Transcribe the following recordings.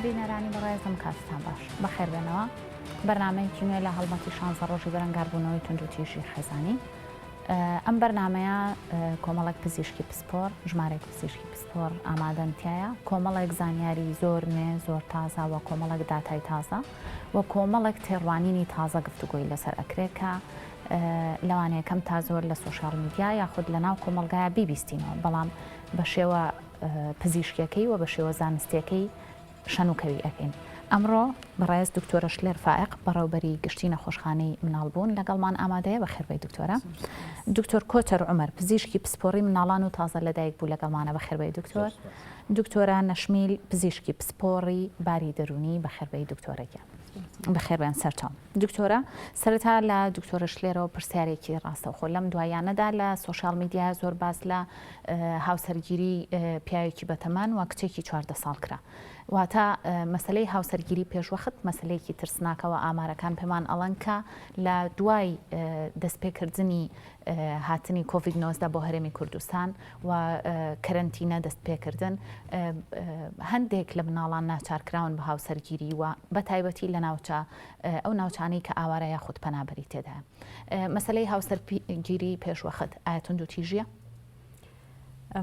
بینەرانی بەڕێزم کاتتان باش بەخێربێنەوە بەرنامەیەکی نوێ لە هەڵمەتی شانزە ڕۆژی بەرەنگاربوونەوەی توندوتیژی خێزانی ئەم بەرنامەیە کۆمەڵێک پزیشکی پسپۆر ژمارێک پزیشکی پسپۆر ئامادەن تایە کۆمەڵێک زانیاری زۆر نوێ زۆر تازە و کۆمەڵێک داتای تازە و کۆمەڵێک تێڕوانینی تازە گفتوگۆی لەسەر ئەکرێ کە لەوانەیە کەم تا زۆر لە سۆشیال میدیا یاخود لە ناو کۆمەڵگایە بیبیستینەوە بەڵام بە شێوە پزیشکیەکەی و بە شێوە زانستیەکەی شەنوکەوی ئەکەین. ئەمڕۆ بەڕێز دکتۆرە شلێر فائق بەڕێوبەری گشتی نەخۆشخانەی مناڵبوون لەگەڵمان ئامادەیە بەخێربێی دکتۆرە. دکتۆر کۆچەر عومەر پزیشکی پسپۆڕی مناڵان و تازە لەدایک بوو لەگەڵمانە بەخێربێی دکتۆر. دکتۆرە نەشمیل پزیشکی پسپۆڕی باری دەروونی بەخێربێی دکتۆرە گیان. بەخێربێن سەرچاوم. دکتۆرە سەرەتا لە دکتۆرە شلێرەوە پرسیارێکی ڕاستەوخۆ لەم دواییانەدا لە سۆشیال میدیا زۆر باس لە هاوسەرگیری پیاوێکی بەتەمان و کچێکی 14 ساڵ کرا واتە مەسلەی هاوسەرگیری پێشوەخت مەسلەیەکی ترسناکەوە ئامارەکان پێمان ئەڵەن کە لە دوای دەستپێکردنی هاتنی کۆڤید 19 بۆ هەرێمی کوردستان و کەرەنتینە دەست پێکردن هەندێک لە مناڵان ناچارکراون بە هاوسەرگیری و بە تایبەتی لە ناوچە ئەو ناوچانەی کە ئاوارە یاخود پەنابەری تێدایە مەسلەی هاوسەرگیری پێشوەخت ئایا توندوتیژیە؟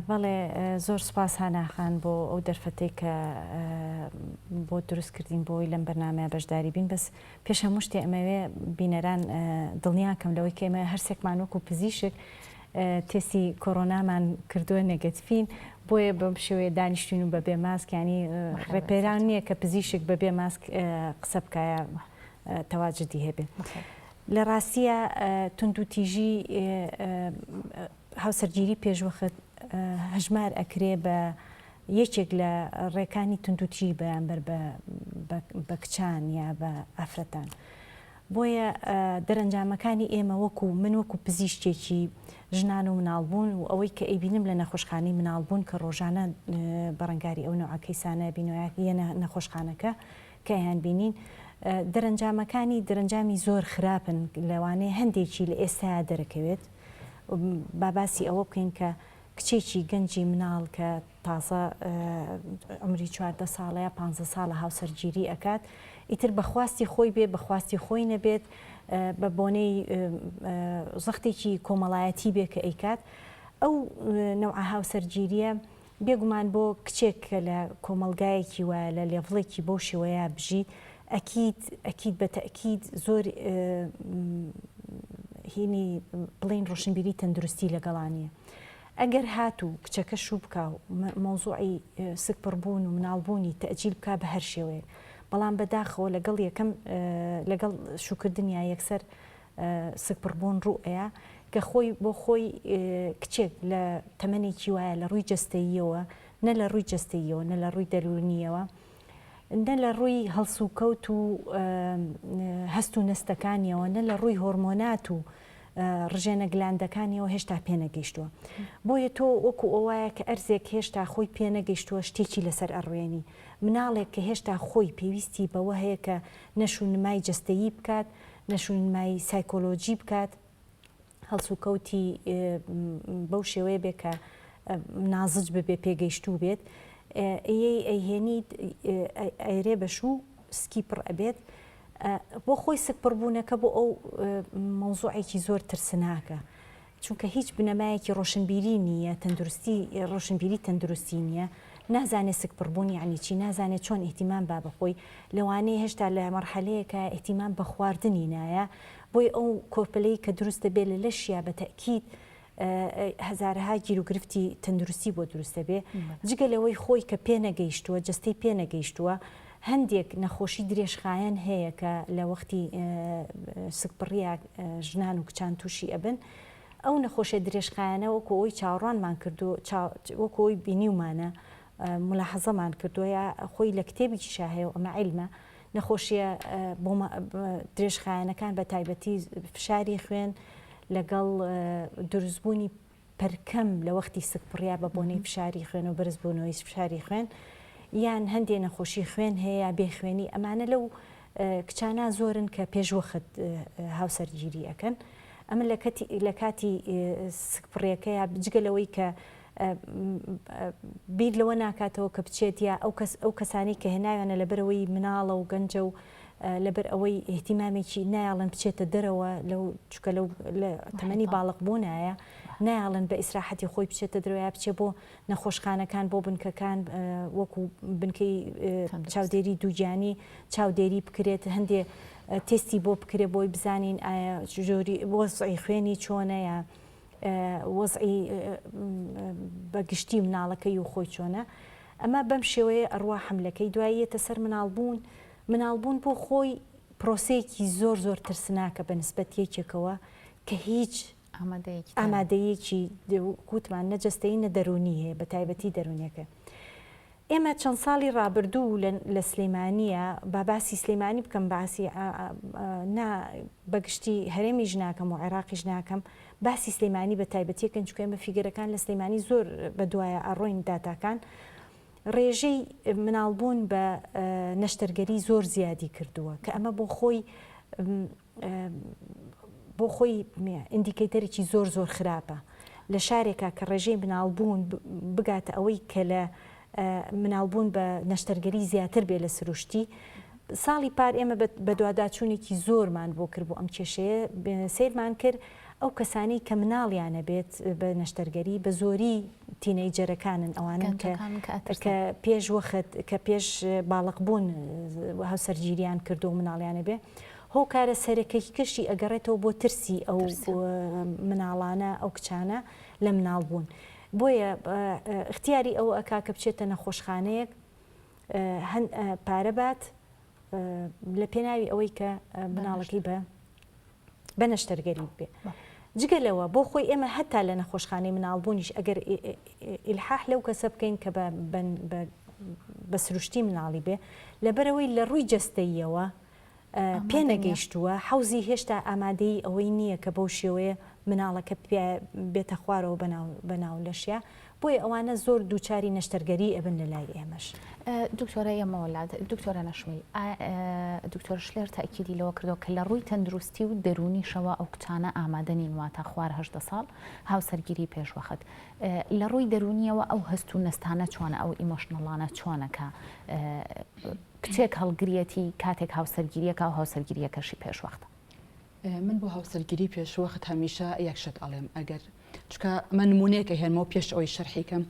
بەڵێ زۆر سوپاس هانا خان بۆ ئەو دەرفەتەی کە بۆ دروست کردین بۆی لەم بەرنامەیە بەشداری بین بەس پێش هەموو شتێ ئەمەوێ بینەران دڵنیاکەم لەوەی کە ئێمە هەرسێکمان وەکو پزیشک تێستی کۆرۆنامان کردووە نێگەتفین بۆیە بەم شێوەیە دانیشتین و بەبێ ماسک ینی ڕێپێران نییە کە پزیشک بەبێ ماسک قسە بکایە تەواجدی هەبێ لە ڕاستیە توندوتیژی هاوسەرگیری پێشوەخت هەژمار ئەکرێ بە یەکێک لە ڕێکانی توندوتیژی بەرامبەر بە کچان یا بە ئافرەتان. بۆیە دەرەنجامەکانی ئێمە وەکو من وەکو پزیشکێکی ژنان و مناڵبوون و ئەوەی کە ئەیبینم لە نەخۆشخانەی مناڵبوون کە ڕۆژانە بەڕەنگاری ئەو نەوعە کەیسانە بینۆیە یەنە نەخۆشخانەکە کە ئەیانبینین دەرەنجامەکانی دەرەنجامی زۆر خراپن لەوانەیە هەندێکی لە ئێستایا دەرەکەوێت با باسی ئەوە بکەین کە کچێکی گەنجی مناڵ کە تازە عمری 14 ساڵە یا 15 ساڵە هاوسەرگیری ئەکات ئیتر بە خواستی خۆی بێ بە خواستی خۆی نەبێت بە بۆنەی زەختێکی کۆمەڵایەتی بێ کە ئەیکات ئەو نەوعە هاوسەرگیریە بێگومان بۆ کچێک کە لە کۆمەڵگایەکی وایە لە لێڤڵێکی بەو شێوەیە بژیت ئەکید ئەکید بە تەئکید زۆر هینی بڵێین ڕۆشنبیری تەندروستی لەگەڵا نییە ئەگەر هاتوو کچەکە شوو بکا و مەوزوعی سکپڕبوون و مناڵبوونی تەئجیل بکا بە هەر شێوەیەک بەڵام بەداخەوە لەگەڵ یەکەم لەگەڵ شووکردنیا یەکسەر سکپڕبوون ڕوو ئەیا کە خۆی بۆ خۆی کچێک لە تەمەنێکی وایە لە ڕووی جەستەییەوە نە لە ڕووی جەستەییەوە نە لە ڕووی دەروونییەوە نە لە ڕووی هەڵسوکەوت و هەست و نەستەکانیەوە نە لە ڕووی هۆرمۆنات و ڕژێنە گلاندەکانیەوە هێشتا پێنەگەیشتووە بۆیە تۆ وەکو ئەوایە کە ئەرزێک هێشتا خۆی پێنەگەیشتووە شتێکی لەسەر ئەڕوێنی مناڵێک کە هێشتا خۆی پێویستی بەوە هەیە کە نەشونمای جەستەیی بکات نەشونمای سایکۆلۆجی بکات، هەڵسوکەوتی بەو شێوەیە بێ کە نازج ببێ پێگەیشتوو بێت ئەیەی ئەیهێنیت ئەیرێ بە شوو سکی پڕ ئەبێت بۆ خۆی سک پڕبوونەکە بۆ ئەو مەوزوعێکی زۆر ترسناکە چونکە هیچ بنەمایەکی ڕۆشنبیری نییە، تەندروستی ڕۆشنبیری تەندروستی نییە، نازانێ سکپڕبوون یەعنی چی، نازانێ چۆن ئیهتیمام با بە خۆی، لەوانەیە هێشتا لە مەرحەلەیەکا ئیهتیمام بە خواردنی نایە، بۆیە ئەو کۆرپەلەی کە دروست دەبێ لە لەشیا بە تەئکید هەزارەها گیروگرفتی تەندروستی بۆ دروست دەبێ، جگە لەوەی خۆی کە پێنەگەیشتووە، جەستەی پێنەگەیشتووە، هەندێک نەخۆشی درێژخایەن هەیە کە لە وەختی سکپڕییا ژنان و کچان تووشی ئەبن، ئەو نەخۆشیە درێژخایەنە وەکو ئەوەی چاوەڕوانمان کردووە، وەکو ئەوەی بینیومانە، مولاحەزەمان کردووە یا خۆی لە کتێبێکیشا هەیە و ئەمە عیلمە، نەخۆشیە درێژخایەنەکان بە تایبەتی فشاری خوێن لەگەڵ دروستبوونی پەرکەم لە وەختی سکپڕیا بە بۆنەی فشاری خوێن و بەرزبوونەوەی فشاری خوێن یان هەندێ نەخۆشی خوێن هەیە یا بێ خوێنی ئەمانە لەو کچانە زۆرن کە پێشوەخت هاوسەرگیری ئەکەن ئەمە لە کاتی سکپڕیەکەیا جگە لەوەی کە. بیر لەوە ناکاتەوە کە بچێت یا ئەو کەس ئەو کەسانی کە هێناویانە لەبەرەوەی مناڵە و گەنجە و لەبەر ئەوەی ئیهتیمامێکی نایەڵن بچێتە دەرەوە لەو چکە لەو لە تەمەنی باڵق بوونایە نایەڵن بە ئیسراحەتی خۆی بچێتە دەرەوە یا بچێ بۆ نەخۆشخانەکان بۆ بنکەکان وەکو بنکەی چاودێری دووگیانی چاودێری بکرێت هەندێ تێستی بۆ بکرێت بۆی بزانین ئایا جۆری وەزعی خوێنی چۆنە یا وەزعی بە گشتی مناڵەکەی و خۆی چۆنە ئەمە بەم شێوەیە ئەڕوا حملەکەی دوایی یەتە سەر مناڵبوون مناڵبوون بۆ خۆی پرۆسەیەکی زۆر زۆر ترسناکە بە نسبەت یەکێکەوە کە هیچ ئامادەیەکی وتمان نە جەستەیی نە دەروونی هەیە بە تایبەتی دەروونیەکە. ئێمە چەند ساڵی ڕابردوو لە سلێمانییە با باسی سلێمانی بکەم باسی نا بە گشتی هەرێمیش ناکەم و عێراقیش ناکەم باسی سلێمانی بە تایبەتیەکەن چونکە ئێمە figure ەکان لە سلێمانی زۆر بە دوایە ئەڕۆین داتاکان ڕێژەی مناڵبوون بە نەشتەرگەری زۆر زیادی کردووە کە ئەمە بۆ خۆی بۆ خۆی indicator ێکی زۆر زۆر خراپە لە شارێکا کە ڕێژەی مناڵبوون بگاتە ئەوەی کە لە مناڵبوون بە نەشتەرگەری زیاتر بێ لە سروشتی ساڵی پار ئێمە بەدواداچوونێکی زۆرمان بۆ کرد بۆ ئەم کێشەیە سیرمان کرد ئەو کەسانەی کە مناڵیانە بێت بە نەشتەرگەری بە زۆری teenager ەکانن ئەوانن کە پێش وەخت کە پێش باڵق بوون هاوسەرگیریان کردو و مناڵیانە بێ هۆکارە سەرەکەیکەشی ئەگەڕێتەوە بۆ ترسی ئەو مناڵانە ئەو کچانە لە مناڵ بوون بۆیە اختیاری ئەوە ئەکا کە بچێتە نەخۆشخانەیەک پارە بات لە پێناوی ئەوەی کە مناڵەکەی بە بە نەشتەرگەری بێ. جگە لەوە بۆ خۆی ئێمە هەتا لە نەخۆشخانەی مناڵبوونیش ئەگەر ئیلحاح لەو کەسە بکەین کە بە سروشتی مناڵی بێ لەبەرەوەی لە ڕووی جەستەییەوە پێنەگەیشتووە، حەوزی هێشتا ئامادەیی ئەوەی نییە کە بەو شێوەیە مناڵەکە بێتە خوارەوە بەناو لەشیا، بۆیە ئەوانە زۆر دووچاری نەشتەرگەری ئەبن لە لای ئێمەش. دکتۆرە ئێمەوەلات، دکتۆرە نەشمیل، دکتۆر شلێر تەئکیدی لەوە کردەوە کە لە ڕووی تەندروستی و دەروونیشەوە ئەو کچانە ئامادە نین واتە خوار 18 ساڵ هاوسەرگیری پێشوەخت. لە ڕووی دەروونییەوە ئەو هەست و نەستانە چۆنە، ئەو emotional انە چۆنە کە کچێک هەڵگریەتی کاتێک هاوسەرگیریەکا و هاوسەرگیریەکەشی پێشوەختە. من بۆ هاوسەرگیری پێشوەخت هەمیشە یەک شت ئەڵێم ئەگەر چونکە ئەمە نمونەیەک ئەهێنمەوە پێش ئەوەی شەرحی کەم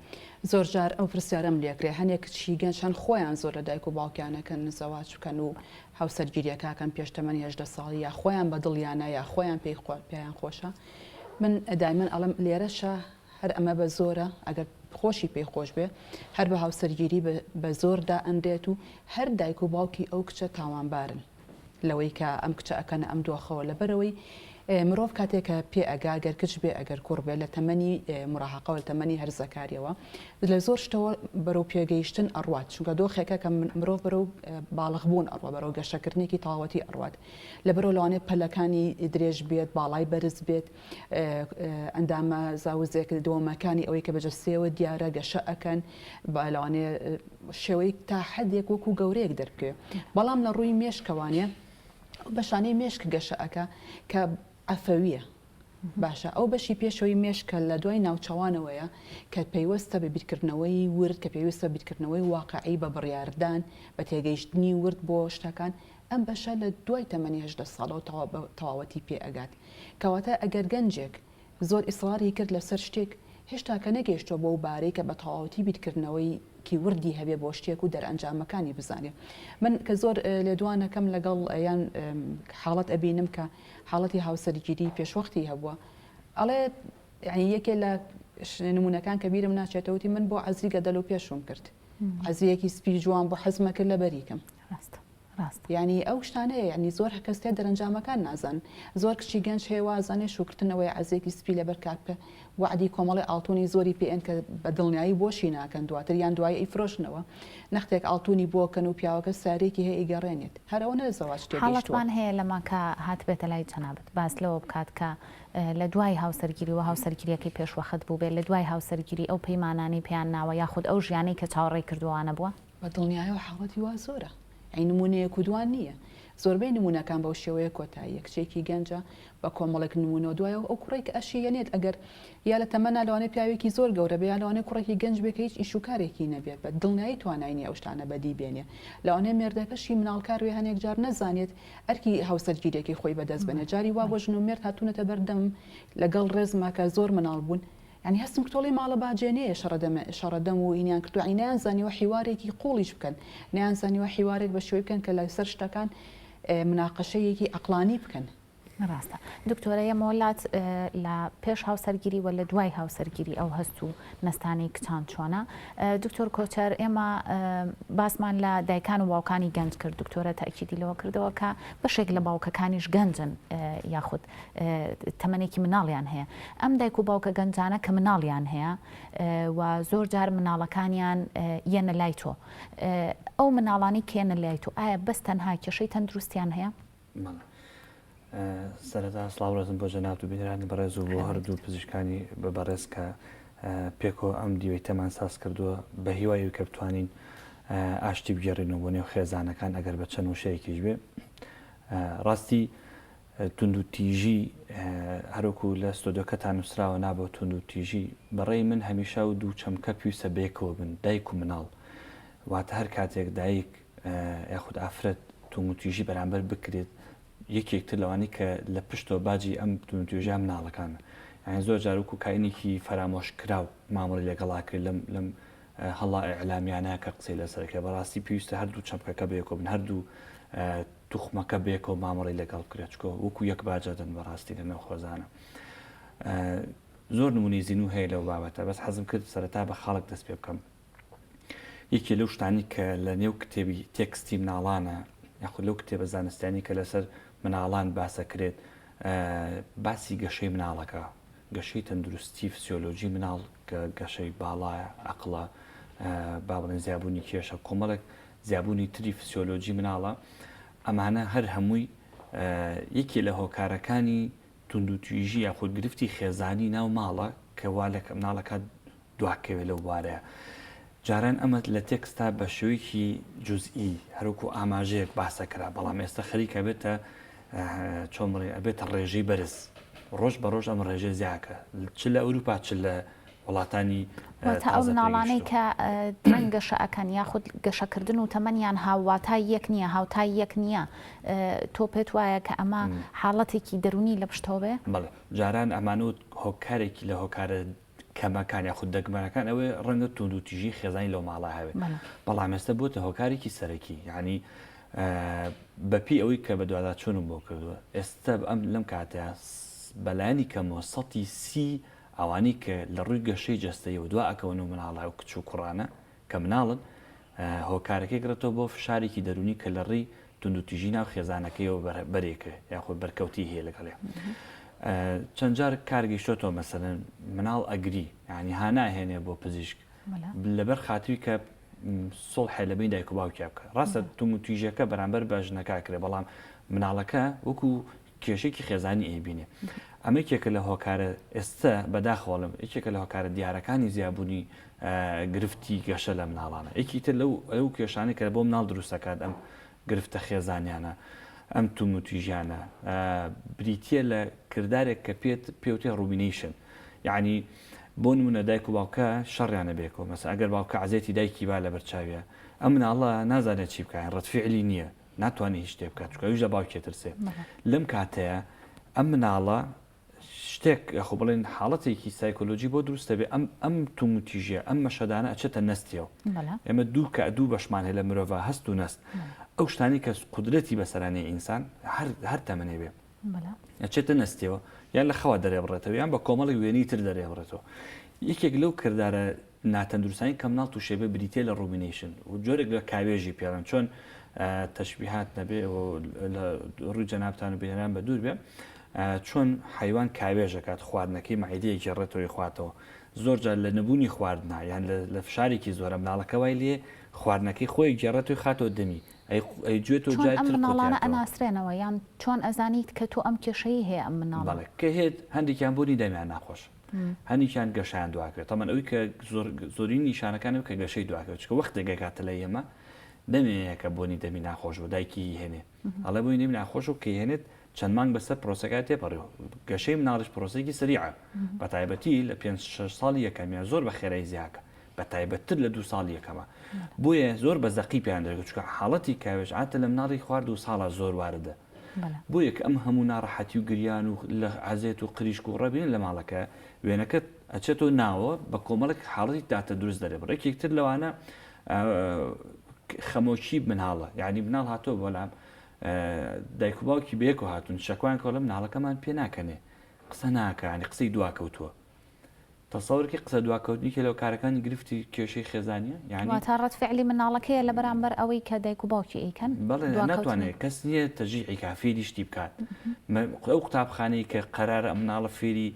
زۆر جار ئەو پرسیارەم لێکرێ هەنێک کچی گەنج هەن خۆیان زۆر لە دایک و باوکیان ئەکەن زەواج بکەن و هاوسەرگیریەکە ئەکەن پێش تەمەنی 18 ساڵی یا خۆیان بە دڵیانە یا خۆیان پێی پێیان خۆشە من دایمەن ئەڵێم لێرەشە هەر ئەمە بە زۆرە ئەگەر خۆشی پێی خۆش بێ هەر بە هاوسەرگیری بە زۆر دائەنرێت و هەر دایک و باوکی ئەو کچە تاوانبارن لەوەی کە ئەم کچە ئەکەنە ئەم دۆخەوە لەبەرئەوەی مرۆڤ کاتێک کە پێ ئەگا گەر کچ بێ ئەگەر کوڕ بێ لە تەمەنی مراهقەوە لە تەمەنی هەرزەکاریەوە لە زۆر شتەوە بەرەو پێگەیشتن ئەڕوات چونکە دۆخێکە کە مرۆڤ بەرەو باڵغ بوون ئەڕوا بەرەو گەشەکردنێکی تەواوەتی ئەڕوات لەبەرەوە لەوانەیە پەلەکانی درێژ بێت باڵای بەرز بێت ئەندامە زاوزێک دۆمەکانی ئەوەی کە بە جەستەیەوە دیارە گەشە ئەکەن لەوانەیە شێوەی تا حدێک وەکو گەورەیەک دەربکەوێ بەڵام لە ڕووی مێشکەوانێ بەشانەی مێشک گەشە ئەکا کە عەفەویە باشە ئەو بەشی پێشەوەی مێشکە لە دوای ناوچەوانەوەیە کە پەیوەستە بە بیرکردنەوەی ورد کە پێویستە بیرکردنەوەی واقعی بە بڕیاردان بە تێگەیشتنی ورد بۆ شتەکان ئەم بەشە لە دوای تەمەنی 18 ساڵەوە تەواوەتی پێ ئەگات کەواتە ئەگەر گەنجێک زۆر ئیسڕاری کرد لەسەر شتێک هێشتا کە نەگەیشتووە بەو بارەی کە بە تەواوەتی بیرکردنەوەیکی وردی هەبێ بۆ شتێک و دەرئەنجامەکانی بزانێ من کە زۆر لێدوانەکەم لەگەڵ یان حاڵەت ئەبینم کە حاڵەتی هاوسەرگیری پێشوەختی هەبووە ئەڵێ یعنی یەکێ لە نمونەکان کە بیرم ناچێتەوە وتی من بۆ عەزری گەدەل و پێشوم کرد عەزریەکی سپی جوان بۆ حەزمە کرد لەبەریکەم ڕاستە ڕاستە. یانی ئەو شتانەیە یانی زۆر کەس تێ دەرەنجامەکان نازانن زۆر کچی گەنج هەیە وازانێ شوکردن ئەوەیە عەزێکی سپی لەبەر کات بکە وەعدی کۆمەڵی ئاڵتونی زۆری پێ ئەن کە بە دڵنیایی بۆشی ناکەن دواتر یان دوایی ئەیفرۆشنەوە نەختێک ئاڵتونی بۆ کەن و پیاوەکە سارێکی هەیە ئەیگەڕێنێت هەر ئەوەنە لە زەواج تێگەیشتووە. حاڵەتمان هەیە لەمە کە هاتبێتە لای جەنابت باس لەوە بکات کە لە دوای هاوسەرگیری و هاوسەرگیریەکەی پێشوەخت بووبێت لە دوای هاوسەرگیری ئەو پەیمانانەی پێیان ناوە یاخود ئەو ژیانەی کە چاوەڕێی کردووە وانەبووە؟ بە دڵنیایەوە حاڵەتی وا زۆرە. یانی نموونەیەک و دوان نییە. زۆربەی نموونەکان بەو شێوەیە کۆتاییە. کچێکی گەنجە بە کۆمەڵێک نموونەوە دوایەوە ئەو کوڕەی کە ئەشی یەنێت ئەگەر یا لە تەمەنا لەوانەیە پیاوێکی زۆر گەورە بێ یا لەوانەیە کوڕێکی گەنج بێ کە هیچ ئیش و کارێکی نەبێت بە دڵنیایی توانای نییە ئەو شتانە بەدی بێنێ. لەوانەیە مێردەکەشی مناڵکار بێ هەنێک جار نەزانێت ئەرکی هاوسەرگیریەکەی خۆی بەدەست بێنێ. جاری وا بۆ ژن و مێرد هاتوونەتە بەردەمم لەگەڵ ڕێزما کە زۆر مناڵ بوون یانی هەستم کتۆڵی ماڵە باجێنەیە شەڕەدەم شەڕەدەم و ئینیان کردوە یانی نەیانزانیوە حیوارێکی قوڵیش بکەن نەیانزانیوە حیوارێک بە شێوەی بکەن کە لەسەر شتەکان مناقەشەیەکی عەقڵانی بکەن. ڕاستە دکتۆرە ئێمە لات لە پێش هاوسەرگیری و لە دوای هاوسەرگیری ئەو هەست و نەستانی کچان چۆنە دکتۆر کۆچەر ئێمە باسمان لە دایکان و باوکانی گەنج کرد دکتۆرە تاکیدی لەوە کردەوە کە بەشێک لە باوکەکانیش گەنجن یاخود تەمەنێکی مناڵیان هەیە ئەم دایک و باوکە گەنجانە کە مناڵیان هەیە و زۆر جار مناڵەکانیان یەنە لای تۆ ئەو مناڵانی کێنە لای تۆ ئایا بەس تەنها کێشەی تەندروستیان هەیە؟ سەرەتا سڵاو ڕێزم بۆ جەنابت و بینەرانی بەڕێز و بۆ هەردوو پزیشکانی بە بەڕێز کە پێکەوە ئەم دیوەیتەمان ساز کردووە بە هیوای کە بتوانین ئاشتی بگێڕینەوە بۆ نێو خێزانەکان ئەگەر بە چەند وشەیەکیش بێ ڕاستی توندوتیژی هەروەکو لە ستۆدیۆکەتان نووسراوە نا بۆ توندوتیژی، بەڕەی من هەمیشە ئەو دوو چەمکە پێویستە بەیەکەوە بن، دایک و مناڵ، واتە هەر کاتێک دایک یاخود ئافرەت توندوتیژی بەرامبەر بکرێت یەکێک تر لەوانەی کە لە پشتەوە باجی ئەم توندوتیژیە مناڵەکانە، یانی زۆر جار وەکو کائینێکی فەرامۆشکراو مامەڵەی لەگەڵا کرێت لەم لەم هەڵا ئیعلامیانە کە قسەی لەسەر کرێت، بەڕاستی پێویستە هەردوو چەمکەکە بەیەکەوە بن، هەردوو توخمەکە بەیەکەوە مامەڵەی لەگەڵ بکرێت چکۆ وەکو یەک باجە دەن بەڕاستی لە ناو خۆزانە زۆر نمونەی زینوو هەیە لەو بابەتە بەس حەزم کرد سەرەتا بە خاڵک دەست پێ بکەم یەکێ لەو شتانی کە لە نێو کتێبی تێکستی مناڵانە یاخود لەو کتێبە زانستیانی کە لەسەر مناڵان باسەکرێت باسی گەشەی مناڵەکە گەشەی تەندروستی فسیۆلۆجی مناڵ کە گەشەی باڵایە عەقڵە با بڵێن زیابوونی کێشە کۆمەڵێک زیابوونی تری فسیۆلۆجی مناڵە ئەمانە هەر هەمووی یەکێ لە هۆکارەکانی توندوتیژی یاخود گرفتی خێزانی ناو ماڵە کە وا لە مناڵەکە دواکەوێ لەو بوارەیە جاران ئەمە لە تێکستا بە شێوەیەکی جوزئی هەروکو ئاماژەیەک باسە کرا بەڵام ئێستا خەریکە بێتە چۆن بڵێ ئەبێتە ڕێژەی بەرز ڕۆژ بە ڕۆژ ئەم ڕێژە زیاکە چ لە ئەوروپا چ لە وڵاتانی واتە ئەو مناڵانەی کە درەنگ گەشە ئەکەن یاخود گەشەکردن و تەمەنیان هاوواتای یەک نییە هاوتای یەک نییە تۆ پێت وایە کە ئەمە حاڵەتێکی دەرونی لە پشتەوە بێ؟ بەڵێ جاران ئەمانوت هۆکارێکی لە هۆکارە کەمەکان یاخود دەگمەنەکان ئەوەیە ڕەنگە توندوتیژی خێزانی لەو ماڵە هەبێت بەڵام ئێستا بۆتە هۆکارێکی سەرەکی یعنی بەپی ئەوەی کە بەدواداچوونم بۆ کردووە ئێستا ئەم لەم کاتەیە بەلایەنی کەمەوە سەتی سی ئەوانەی کە لە ڕووی گەشەی جەستەیەوە دوا ئەکەون و مناڵە و کچ و کوڕانە کە مناڵن هۆکارەکەی گڕێتەوە بۆ فشارێکی دەروونی کە لە ڕێی توندوتیژی ناو خێزانەکەیەوە بەرێکە یاخود بەرکەوتی هەیە لەگەڵێ چەند جار کار گەیشتۆتەوە مەسەلەن مناڵ ئەگری یعنی ها ناهێنێ بۆ پزیشک لەبەر خاتری کە سڵحێ لە بین دایک و باوکیا بکە ڕاستە توندوتیژەکە بەرامبەر بە ژنەکە کرێ بەڵام مناڵەکە وەکو کێشەیەکی خێزانی ئەیبینێ. ئەمە یەکێکە لە هۆکارە ئێستە بەداخەوە ئەڵێم یەکێکە لە هۆکارە دیارەکانی زیابوونی گرفتی گەشە لە مناڵانە. یەکی تر لەو ئەو کێشانەی کە بۆ مناڵ دروست دەکات ئەم گرفتە خێزانیانە ئەم توندوتیژیانە بریتییە لە کردارێک کە پێت پێوتێ rumination یعنی بۆ نمونە دایک و باوکە شەڕیانە بێکەوە مەسە ئەگەر باوکە عەزێتی دایکی با لەبەر چاویە ئەم مناڵە نازانێت چی بکات ڕەد فعلی نییە ناتوانێت هیچ شتێ بکات چونکە ئەویش لە باوکی ئەترسێ لەم کاتەیە ئەم مناڵە شتێک یاخۆ بڵێن حاڵەتێکی سایکۆلۆژی بۆ دروست دەبێ ئەم ئەم توموتیژیە ئەم مەشەدانە ئەچێتە نەستیەوە ئێمە دوو کە دوو بەشمان هەیە لە مرۆڤ هەست و نەست ئەو شتانی کە قودرەتی بەسەرانەی ئینسان هەر هەر تەمەنێ بێ ئەچێتە نەستیەوە یان لە خەوا دەرێبڕێتەوە یان بە کۆمەڵێک وێنەی تر دەرێبڕێتەوە یەکێک لەو کردارە ناتەندروستانی کە مناڵ تووشێ بێ بریتیە لە rumination و جۆرێک لە کاوێژی پێڵێن چۆن تەشبیهات نەبێ و لە ڕووی جەنابتان و بینەران بە دوور بێ چۆن حیوان کاوێژەکات خواردنەکەی مەعیدەیەکی ڕێتەوەی خواتەوە زۆر جار لە نەبوونی خواردنا یان لە فشارێکی زۆرە مناڵەکە وای لێ خواردنەکەی خۆی گێڕێتەوەی خاتەوە دەمی ئەی جوێتەوە چۆن جای ئەم تر مناڵانە قوتیاتەوە. ئەناسرێنەوە یان چۆن ئەزانیت کە تۆ ئەم کێشەی هەیە ئەم مناڵە؟ بەڵێ کە هێت هەندێکیان بۆنی دەمیان ناخۆشە هەندێکیان گەشەیان دواکەوێت تەمان ئەوی کە زۆر زۆرین نیشانەکان کە گەشەی دواکەوێت چونکە وەختێک ئەگاتە لای ئێمە. دەمێیە کە بۆنی دەمی ناخۆش بوو دایکی هێنێ ئەڵێ بۆی دەمی ناخۆش و کە هێنێت چەند مانگ بەسەر پرۆسەکە تێپەڕی گەشەی مناڵیش پرۆسێکی سەریعە بە تایبەتی لە پێ شەش ساڵی یەکەمیان زۆر بە خێرایی زیاکە بە تایبەتتر لە دوو ساڵی یەکەمە بۆیە زۆر بە زەقی پێیان دەرەکە چونکە حاڵەتی کاوێژ عادەتە لە مناڵی خوار دوو ساڵە زۆر واردە بۆیە کە ئەم هەموو ناڕەحەتی و گریان و لە عەزێت و قریشک و ڕەبینە لە ماڵەکە وێنەکە ئەچێتەوە ناوە بە کۆمەڵێک حاڵەتی داتە دروست دەرێ بڕێکێک تر لەوانە خەمۆکی مناڵە یعنی مناڵ هاتۆ بەڵام دایک و باوکی بەیەکەوە هاتوون شەکوان کۆڵە مناڵەکەمان پێ ناکەنێ قسە ناکانی قسەی دواکەوتووە تەسەورکی قسە دواکەوتنی کە لە هۆکارەکانی گرفتی کێشەی خێزانیە یانی. واتە ڕەد فعلی مناڵەکەیە لە بەرامبەر ئەوەی کە دایک و باوکی ئەیکەن بەڵێ دواکەوتنی. ناتوانێت کەس نییە تەشجیعی کا فێری شتی بکات ئەو قوتابخانەی کە قەرارە ئەم مناڵە فێری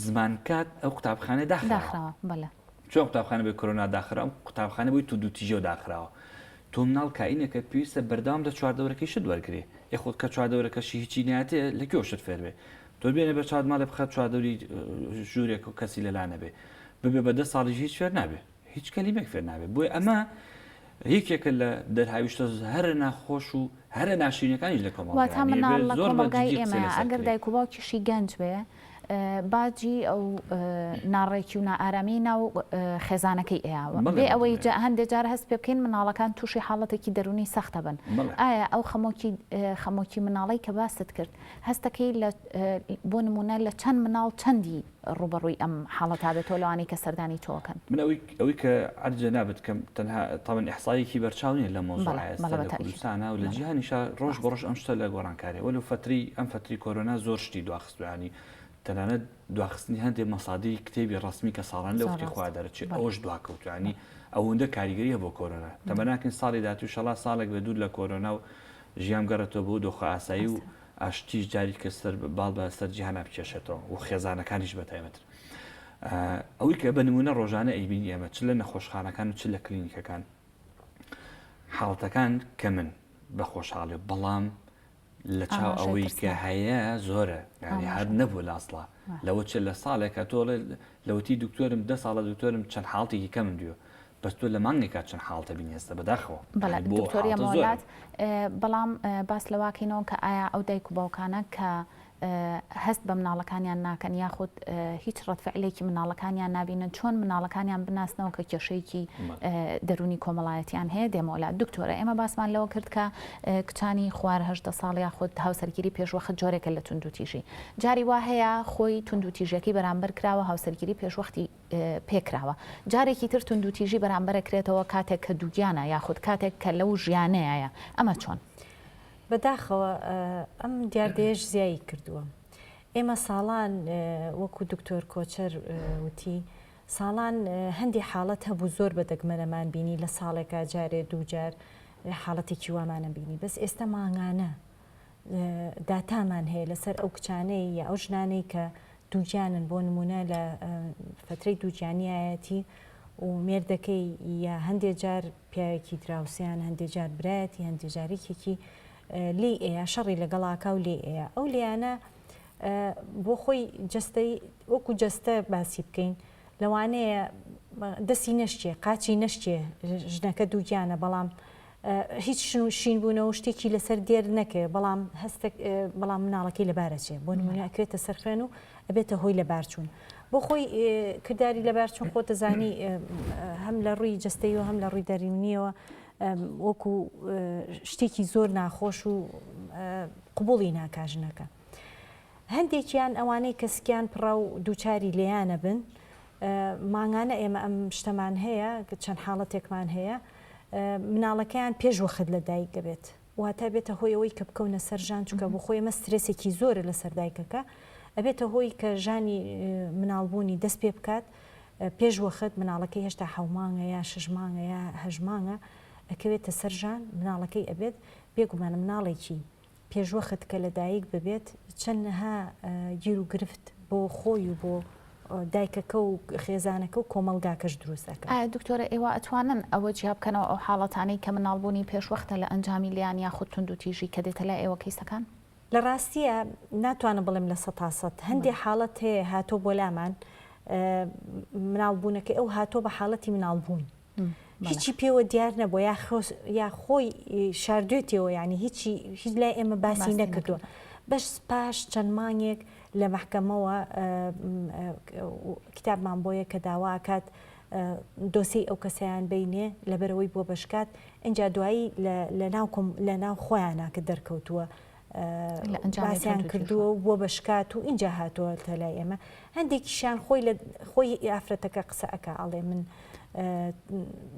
زمان کات ئەو قوتابخانە داخراوە داخراوە بەڵێ. چۆن قوتابخانە بۆی کۆرۆنا داخرا ئەم قوتابخانە بۆی توندوتیژیەوە داخراوە تۆ مناڵ کائینێکە پێویستە بەردەوام لە چواردەورەکەی شت وەرگرێ ئێ خۆ کە چواردەورەکەشی هیچی ناتێ لە کوێوە شت فێر بێ تۆ بێنە بە چاوت ماڵێ بخە چواردەوری ژوورێک و کەسی لەلا نەبێ ببێ بە دە ساڵیش هیچ فێر نابێ هیچ کەلیمێک فێر نابێ بۆیە ئەمە یەکێکە لە دەرهاویشتە هەرە ناخۆش و هەرە ناشرینەکانیش لە کۆمەڵگا واتا یانی مناڵ ئەبێ لە زۆر بە کۆمەڵگای جدی قسەی ئێمەیە لەسەر ئەگەر کرێ. دایک و باوکیشی گەنج بێ باجی ئەو ناڕێکی و نائارامیی ناو خێزانەکەی ئەیا بەڵێ بێ ئەوەی بەڵێ. هەندێ جار هەست پێ بکەین مناڵەکان تووشی حاڵەتێکی دەروونی سەختە بن بەڵێ. ئایا ئەو خەمۆکی خەمۆکی مناڵەی کە باست کرد هەستەکەی لە بۆ نموونە لە چەند مناڵ چەندی ڕووبەڕووی ئەم حاڵەتە بێتەوە لەوانەی کە سەردانی تۆ ئەکەن؟ من ئەوەی ئەوەی کە عەرز جەنابت کەم تەنها تەبعەن ئیحسایەکی بەرچاو نییە لەم مەوزوعە بەڵێ ئێستا بەڵێ لە بە تەئکید کوردستانا و لە بەڵێ جیهانیشا ڕۆژ بە ڕاستە. ڕۆژ ئەم شتە لە گۆڕانکاریە وەلو فەترەی ئەم فەترەی کۆرۆنا زۆر شتی دواخستوە یانی تەنانەت دواخستنی هەندێ مەسادری کتێبی ڕەسمی کە ساڵانە لە زۆر وەختی ڕاستە خۆیا دەرەچێ بەڵێ ئەوەش دواکەوتوە یانی بەڵێ ئەوەندە کاریگەری هەبووە کۆرۆنا بەڵێ. تەمەناکەین ساڵی داهاتوو ئیشەڵا ساڵێک بێ دوور لە کۆرۆنا و ژیان بگەڕێتەوە بۆ دۆخە ئاسایی و ئاشتیش جاری کە سەر باڵ بە سەر جیهانا بکێشێتەوە و خێزانەکانیش بە تایبەتر ئەوەی کە بە نمونە ڕۆژانە ئەیبینی ئێمە چ لە نەخۆشخانەکان و چ لە کلینیکەکان حاڵەتەکان کەمن بە خۆشحاڵی بەڵام لە چاو ئەوەی کە هەیە زۆرە یعنی هەر نەبوو لە ئەسڵا لەوە چ لە ساڵێکە تۆڵێ لەوەتی دکتۆرم دە ساڵە دکتۆرم چەند حاڵتێکی کەمم دیوە بەس تۆ لە مانگێکا چەند حاڵتە بینی ئێستا بەداخەوە بەڵێ یانی بۆ دکتۆر حاڵتە یەمۆلات زۆرن. بەڵام باس لەوەکەینەوە کە ئایا ئەو دایک و باوکانە کە هەست بە مناڵەکانیان ناکەن یاخود هیچ ڕەدفعلێکی مناڵەکانیان نابینن چۆن مناڵەکانیان بناسنەوە کە کێشەیەکی دەروونی کۆمەڵایەتیان هەیە دێمەوە لات دکتۆرە ئێمە باسمان لەوە کرد کە کچانی خوار 18 ساڵ یاخود هاوسەرگیری پێشوەخت جۆرێکە لە توندوتیژی جاری وا هەیە خۆی توندوتیژیەکەی بەرامبەر کراوە هاوسەرگیری پێشوەختی پێکراوە جارێکی تر توندوتیژی بەرامبەر ئەکرێتەوە کاتێک کە دووگیانە یاخود کاتێک کە لەو ژیانەیایە ئەمە چۆن؟ بەداخەوە ئەم دیاردەیەش زیایی کردووە. ئێمە ساڵان وەکو دکتۆر کۆچەر وتی ساڵان هەندی حاڵەت هەبوو زۆر بە دەگمەنەمان بینی لە ساڵێکا جارێ دووجار حاڵەتێکی وامانە بینی بەس ئێستا مانگانە داتامان هەیە لەسەر ئەو کچانەی یا ئەو ژنانەی کە دووگیانن بۆ نمونە لە فترەی دووگیانیایەتی و مێردەکەی یا هەندێ جار پیاوێکی دراوسێیان هەندێ جار برایەتی هەندێ جار یەکێکی لێی ئەیا شەڕی لەگەڵاکا و لێی ئەیا ئەو لێیانە بۆ خۆی جەستەی وەکو جەستە باسی بکەین لەوانەیە دەستی نەشتێ قاچی نەشتێ ژنەکە دووگیانە بەڵام هیچ شن و شین بوونەوە شتێکی لەسەر دێر نەکەوێ بەڵام هەستە بەڵام مناڵەکەی لەبارەچێ بۆ نمونە ئەکرێتە سەر خوێن و ئەبێتە هۆی لەبارچوون بۆ خۆی کرداری لەبارچوون خۆت دەزانی هەم لە ڕووی جەستەیەوە هەم لە ڕووی دەروونیەوە وەکو شتێکی زۆر ناخۆش و قبوڵی ناکا ژنەکە. هەندێکیان ئەوانەی کە سکیان پڕە و دووچاری لێیانە بن مانگانە ئێمە ئەم شتەمان هەیە چەند حاڵەتێکمان هەیە مناڵەکەیان پێش وەخت لە دایک دەبێت واتە بێتە هۆی ئەوەی کە بکەونە سەر ژان چونکە بۆ خۆی ئەمە سترێسێکی زۆرە لەسەر دایکەکە ئەبێتە هۆی کە ژانی مناڵبوونی دەست پێ بکات پێش وەخت مناڵەکەی هێشتا حەومانگە یا شش مانگە یا هەشت مانگە ئەکەوێتە سەر ژان مناڵەکەی ئەبێت بێگومانە مناڵێکی پێشوەخت کە لەدایک ببێت چەندەها گیروگرفت بۆ خۆی و بۆ دایکەکە و خێزانەکە و کۆمەڵگاکەش دروست ئەکات. ئایا دکتۆرە ئێوە ئەتوانن ئەوە جیا بکەنەوە ئەو حاڵەتانەی کە مناڵبوونی پێشوەختە لە ئەنجامی لێیان یاخود توندوتیژی کە دێتە لای ئێوە کەیسەکان؟ لە ڕاستییا ناتوانم بڵێم 100% هەندێ حاڵەت هەیە هاتۆ بۆ لامان مناڵبوونەکەی ئەو هاتۆ بە حاڵەتی مناڵبوون. هیچی پێوە دیار نەبووە یا یا خۆی شاردوێتیەوە یعنی هیچی هیچ لای ئێمە باسی نەکردووە بەس پاش چەند مانگێک لە مەحکەمەوە کتابمان بۆیە کە داوا ئەکات دۆسیەی ئەو کەسەیان بینێ لەبەرەوەی بووە بەشکات ئینجا دوایی لە ناو خۆیانە کە دەرکەوتووە باسیان کردووە و بووە بە شکات و ئینجا هاتووەتە لای ئێمە هەندێکیشیان خۆی لە خۆی ئافرەتەکە قسە ئەکا ئەڵێ من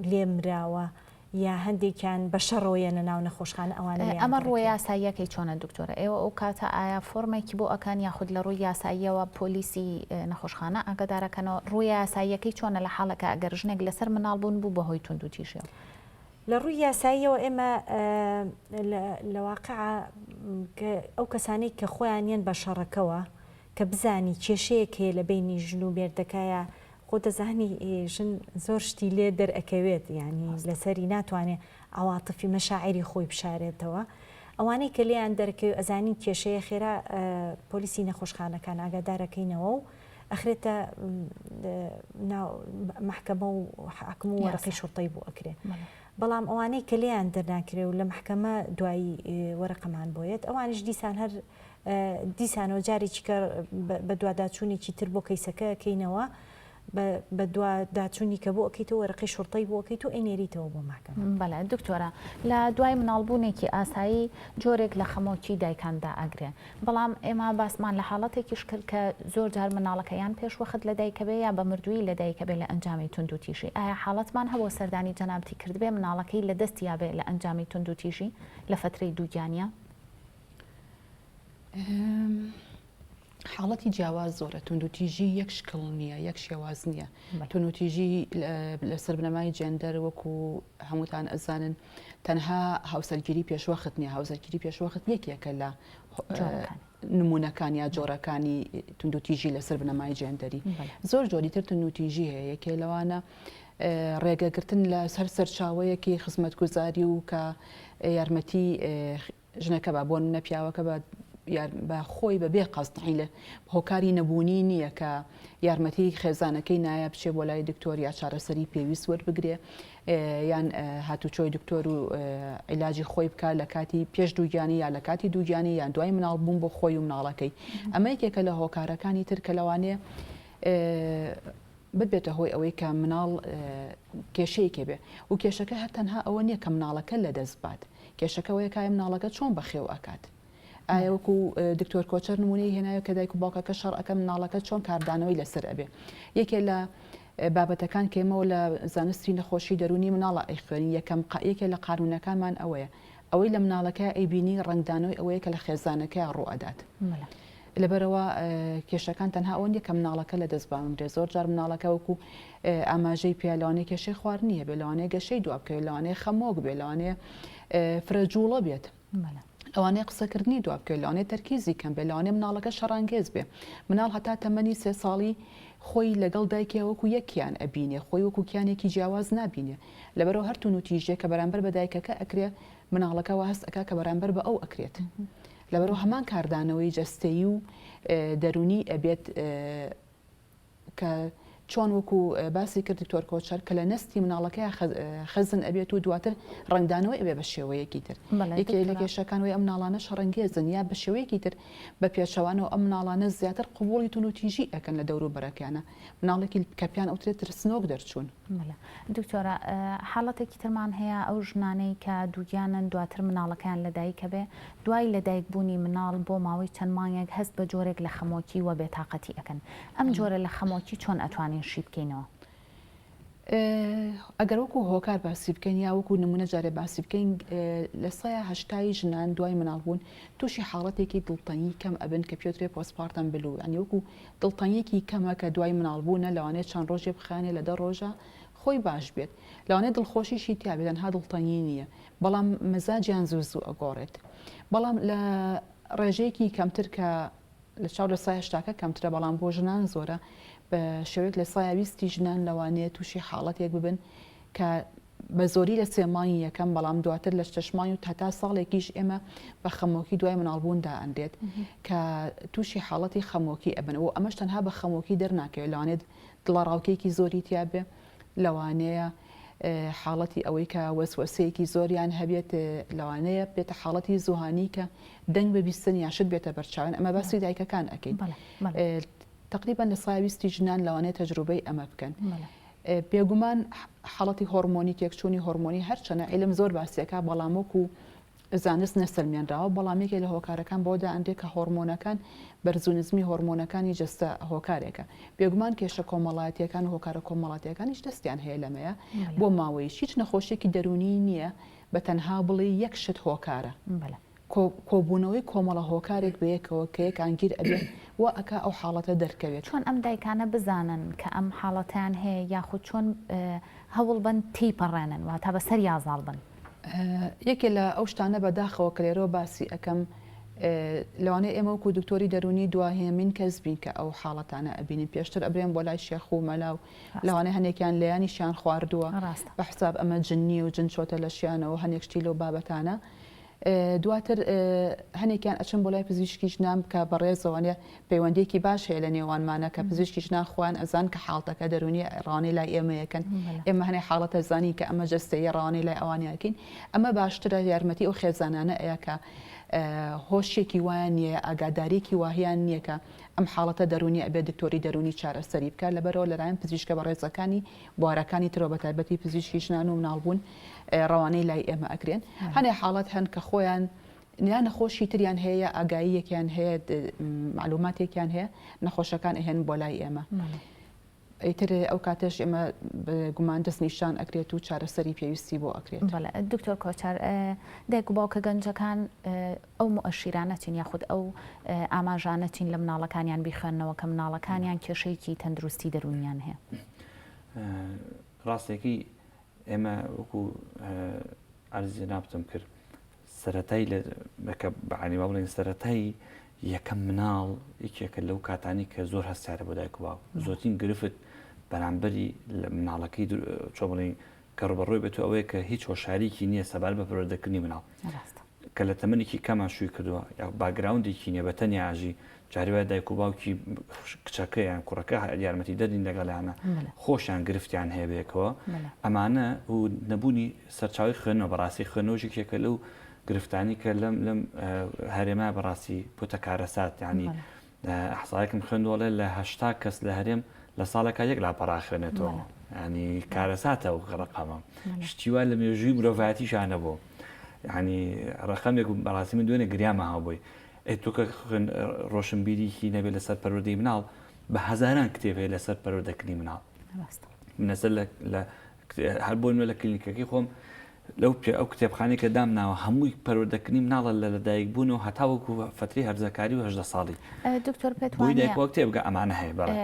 لێم مراوە یا هەندێکیان بە شەڕەوە یەنە ناو نەخۆشخانە ئەوانە لێیان ئەمە ڕووە دەرەکەوێ. یاساییەکەی چۆنە دکتۆرە؟ ئێوە ئەو کاتە ئایا فۆرمێکی بۆ ئەکەن یاخود لە ڕووی یاساییەوە پۆلیسی نەخۆشخانە ئاگادارەکەنەوە؟ ڕووە یاساییەکەی چۆنە لە حاڵێکا ئەگەر ژنێک لەسەر مناڵ بوون بوو بەهۆی توندوتیژیەوە؟ لە ڕووی یاساییەوە ئێمە لە واقعا ئەو کەسانەی کە خۆیان یەن بە شەڕەکەوە کە بزانی کێشەیەک هەیە لە بەینی ژن و مێردەکەیا خۆ دەزانی ژن زۆر شتی لێ دەرئەکەوێت یانی لەسەری ناتوانێ عەواتفی مەشاعیری خۆی بشارێتەوە ئەوانەی کە لێیان دەرەکەوێت ئەزانین کێشەیە خێرا پۆلیسی نەخۆشخانەکان ئاگادارەکەینەوە و ئەخرێتە ناو مەحکەمە و حاکم و وەرەقەی شوڕتەی بۆ ئەکرێ بەڵام ئەوانەی کە لێیان دەرناکرێ و لە مەحکەمە دوایی وەرەقەمان بۆیەت ئەوانیش دیسان هەر دیسانەوە جارێکی کە بەدواداچوونێکی تر بۆ کەیسەکە کەینەوە بەدواداچوونی کە بۆ ئەکەیتەوە وەرەقەی شوڕتەی بۆ ئەکەیت و ئەینێریتەوە بۆ مەحکەمە. بەڵێ دکتۆرە لە دوای مناڵبوونێکی ئاسایی جۆرێک لە خەمۆکی دایکان دائەگرێ بەڵام ئێمە باسمان لە حاڵەتێکیش کرد کە زۆر جار مناڵەکە یان پێش وەخت لە دایکەبێ یا بە مردوویی لە دایکەبێ لە ئەنجامی توندوتیژی ئایا حاڵەتمان هەبووە سەردانی جەنابتی کردبێ مناڵەکەی لە دەست یابێ لە ئەنجامی توندوتیژی لە فەترەی دووگیانیا؟ حاڵەتی جیاواز زۆرە توندوتیژی یەک شکڵ نییە یەک شێواز نییە توندوتیژی لەسەر بنەمای جێندەر وەکو هەمووتان ئەزانن تەنها هاوسەرگیری پێشوەخت نییە هاوسەرگیری پێشوەخت یەکێکە لە نمونەکان یا جۆرەکانی توندوتیژی لەسەر بنەمای جێندەری زۆر جۆری تر توندوتیژی هەیە یەکێ لەوانە ڕێگەگرتن لە سەر سەرچاوەیەکی خزمەتگوزاری و کە یارمەتی ژنەکە با بۆ نمونە پیاوەکە بە بە خۆی بە بێ قەست حیلە هۆکاری نەبوونی نییە کە یارمەتی خێزانەکەی نایە بچێ بۆ لای دکتۆر یا چارەسەری پێویست وەربگرێ یان هاتوچۆی دکتۆر و عیلاجی خۆی بکە لە کاتی پێش دووگیانی یا لە کاتی دووگیانی یان دوای مناڵ بوون بۆ خۆی و مناڵەکەی ئەمە یەکێکە لە هۆکارەکانی تر کە لەوانەیە ببێتە هۆی ئەوەی کە مناڵ کێشەیەکی بێ و کێشەکە هەر تەنها ئەوە نییە کە مناڵەکە لەدەست بات کێشەکە ئەوەیە کە ئایا مناڵەکە چۆن بەخێو ئەکات ئایا وەکو دکتۆر کۆچەر نمونەی هێنایە کە دایک و باوکەکە شەڕ ئەکەن مناڵەکە چۆن کاردانەوەی لەسەر ئەبێ یەکێ لە بابەتەکان کێمەوە لە زانستی نەخۆشی دەرونی مناڵە ئەیخوێنین یەکەم یەکێ لە قانونەکانمان ئەوەیە ئەوەی لە مناڵەکە ئەیبینی ڕەنگدانەوەی ئەوەیە کە لە خێزانەکەیا ڕوو ئەدات. لەبەرئەوە کێشەکان تەنها ئەوە نیە کە مناڵەکە لەدەست بامرێ زۆر جار مناڵەکە وەکو ئاماژەی پێ لەوانەیە کێشەی خواردنی هەبێ لەوانەیە گەشەی دوا بکەوێت لەوانەیە خەمۆک بێ لەوانەیە فرە جوڵە بێت لەوانەیە قسەکردنی دوا بکەوێت لەوانەیە تەرکیزی کەم بێت لەوانەیە مناڵەکە شەڕانگێز بێ مناڵ هەتا تەمەنی سێ ساڵی خۆی لەگەڵ دایکیا وەکو یەک کیان ئەبینێ خۆی وەکو کیانێکی جیاواز نابینێ لەبەرئەوە هەر توندوتیژیەک کە بەرامبەر بە دایکەکە ئەکرێ مناڵەکە وا هەست ئەکا کە بەرامبەر بە ئەو ئەکرێت لەبەرئەوە هەمان کاردانەوەی جەستەیی و دەروونی ئەبێت کە چۆن وەکو باسی کرد دکتۆر کۆچەر کە لە نەستی مناڵەکەیا خەزن ئەبێت و دواتر ڕەنگدانەوەی ئەبێ بە شێوەیەکی تر یەکێ لە کێشەکان وەی ئەم مناڵانە شەڕەنگێزن یا بە شێوەیەکی تر بە پێچەوانەوە ئەم مناڵانە زیاتر قبوڵی توندوتیژی ئەکەن لە دەوروبەرەکەیانە مناڵێکی کە پێیان ئەوترێت ترسنۆک دەرچوون. بەڵێ دکتۆرە حاڵەتێکی ترمان هەیە ئەو ژنانەی کە دووگیانن دواتر مناڵەکەیان لەدایکەبێ دوای لەدایک بوونی مناڵ بۆ ماوەی چەند مانگێک هەست بە جۆرێک لە خەمۆکی وە بێتاقەتی ئەکەن ئەم جۆرە لە خەمۆکی چۆن ئەتوانین شی بکەینەوە؟ ئەگەر وەکو هۆکار باسی بکەین یا وەکو نمونە جارێ باسی بکەین لە سەیا هەشتای ژنان دوای مناڵبوون تووشی حاڵەتێکی دڵتەنگی کەم ئەبن کە پێوترێ postpartum blue یانی وەکو دڵتەنگیەکی کەمە کە دوای مناڵبوونە لەوانەیە چەند ڕۆژێ بخایەنێ لە دە ڕۆژا خۆی باش بێت لەوانەیە دڵخۆشیشی تیا بێت تەنها دڵتەنگی نییە بەڵام مەزاجیان زوو زوو ئەگۆڕێت بەڵام لە ڕێژەیەکی کەمتر کە لە چاو لە سای هەشتاکە کەمترە بەڵام بۆ ژنان زۆرە بە شێوەیەک لە سایە ویستی ژنان لەوانەیە تووشی حاڵەتێک ببن کە بە زۆری لە سێ مانگی یەکەم، بەڵام دواتر لە شەش مانگ و هەتا ساڵێکیش ئێمە بە خەمۆکی دوای مناڵبوون دائەنرێت کە تووشی حاڵەتی خەمۆکی ئەبن و ئەمەش تەنها بە خەمۆکی دەرناکەوێت لەوانەیە دڵەڕاوکێکی زۆری تیا بێ لەوانەیە. حاڵەتی ئەوەی کە وەسوەسەیەکی زۆریان هەبێت لەوانەیە بێتە حاڵەتی زوهانی کە دەنگ ببیستن یان شت بێتە بەرچاویان ئەمە باسی دایکەکان ئەکەین تقریبا لە ساویستی ژنان لەوانەیە تەجروبەی ئەمە بکەن بێگومان حاڵەتی هۆرمۆنی تێکچوونی هۆرمۆنی هەرچەنە عیلم زۆر باسیەکە بەڵام وەکو زانست نەسەلمێنراوە، بەڵام یەکێک لە هۆکارەکان بەوە دائەنرێت کە هۆرمۆنەکان، بەرز و نزمی هۆرمۆنەکانی جەستە هۆکارێکە. بێگومان کێشە کۆمەڵایەتییەکان و هۆکارە کۆمەڵاتییەکانیش دەستیان هەیە لەمەیا. بۆ ماوەیش هیچ نەخۆشییەکی دەروونی نییە بە تەنها بڵێی یەک شت هۆکارە. کۆبوونەوەی کۆمەڵە هۆکارێک بەیەکەوە کە یەکانگیر ئەبێت وا ئەکا ئەو حاڵەتە دەرکەوێت. چۆن ئەم دایکانە بزانن کە ئەم حاڵەتەیان هەیە یاخود چۆن هەوڵبەن تێیپەڕێنن واتا بەسەریا زاڵ بن؟ یەکێ لە ئەو شتانە بە داخەوە کە لێرەوە باسی ئەکەم لەوانەیە ئێمە وەکو دکتۆری دەروونی دواهێمین کەس بین کە ئەو حاڵەتانە ئەبینین پێشتر ئەبرێن بۆ لای شێخ و مەلا و لەوانەیە هەنێکیان لێیانیشیان خواردووە بە حساب ئەمە جن نییە و جن چۆتە لەشیانەوە هەنێک شتی لەو بابەتانە دواتر هەنێکیان ئەچن بۆ لای پزیشکی ژنان کە بەڕێزەوەنێ پەیوەندیەکی باش هەیە لە نێوانمانە کە پزیشکی ژنان خۆیان ئەزان کە حاڵتەکە دەرونیە ڕەوانەی لای ئێمە یەکەن ئێمە هەنێ حاڵەت ئەزانین کە ئەمە جەستەیە ڕەوانەی لای ئەوان یەکەین ئەمە باشترە یارمەتی ئەو خێزانانە ئەیا کە هۆشێکی وایان نییە ئاگاداریەکی واهیان نییە کە ئەم حاڵەتە دەرونی ئەبێت دکتۆری دەرونی چارەسەری بکات لەبەرەوە لەلایەن پزیشکە بەڕێزەکانی بوارەکانی ترەوە بەتایبەتی پزیشکی ژنان و مناڵبوون ڕەوانەی لای ئێمە ئەکرێن هەنێ حاڵەت هەن کە خۆیان یا نەخۆشی تریان هەیە یا ئاگاییەکیان هەیە معلوماتێکیان هەیە نەخۆشەکان ئەهێن بۆ لای ئێمە ئیتر ئەو کاتەش ئێمە گومان دەست نیشان ئەکرێت و چارەسەری پێویستی بۆ ئەکرێت. بەڵێ دکتۆر کۆچار دایک و باوکە گەنجەکان ئەو موئەشیرانە چین یاخود ئەو ئاماژانە چین لە مناڵەکانیان بیخوێننەوە کە مناڵەکانیان کێشەیەکی تەندروستی دەروونیان هەیە؟ ڕاستەکەی ئێمە وەکو عەرزی جەنابتم کرد سەرەتای لە کە بەعانی با بڵێن سەرەتای یەکەم مناڵ یەکێکە لەو کاتانی کە زۆر هەستیارە بۆ دایک و باوک زۆرترین گرفت بەرامبەری لە مناڵەکەی چۆ بڵێن کە ڕوبەڕووی بێت ئەوەیە کە هیچ هۆشاریکی نییە سەبارەت بە پەروەردەکردنی مناڵ کە لە تەمەنێکی کەما شووی کردووە یا background ێکی نییە بە تەنیا ئاژی جاری وایە دایک و باوکی کچەکە یان کوڕەکە یارمەتی دەرین لەگەڵیانە خۆشیان گرفتیان هەیە بەیەکەوە ئەمانە و نەبوونی سەرچاوی خوێندنەوە بەڕاستی خوێندنەوەش یەکێکە لەو گرفتانی کە لەم لەم هەرێمە بەڕاستی بۆتە کارەسات ینی ئەحسایەکم خوێندوەڵێ لە هەشتا کەس لە هەرێم لە ساڵێکا یەک لاپەڕا ئەخوێنێتەوە ینی کارەساتە و ڕقەمە شتی وا لە مێژووی مرۆڤایەتیشا نەبوو ینی ڕقەمێک بەڕاستی من دوێنێ گریامە هاوبووی ئەی تۆ کە ڕۆشنبیریکی نەبێت لەسەر پەروەردەی مناڵ بە هەزاران کتێب هەیە لەسەر پەروەردەکردنی مناڵ منەسەر لە هەر بۆ نوێ لە کلینیکەکەی خۆم لەو پێ ئەو کتێبخانەی کە دامناوە هەمووی پەروەردەکردنی مناڵە لە لەدایک بوونەوە هەتاوەکو فەترەی هەرزەکاری و 18 ساڵی دکتۆر پێت بۆی دایک وانییە کتێب بگە ئەمانە هەیە بەڵێ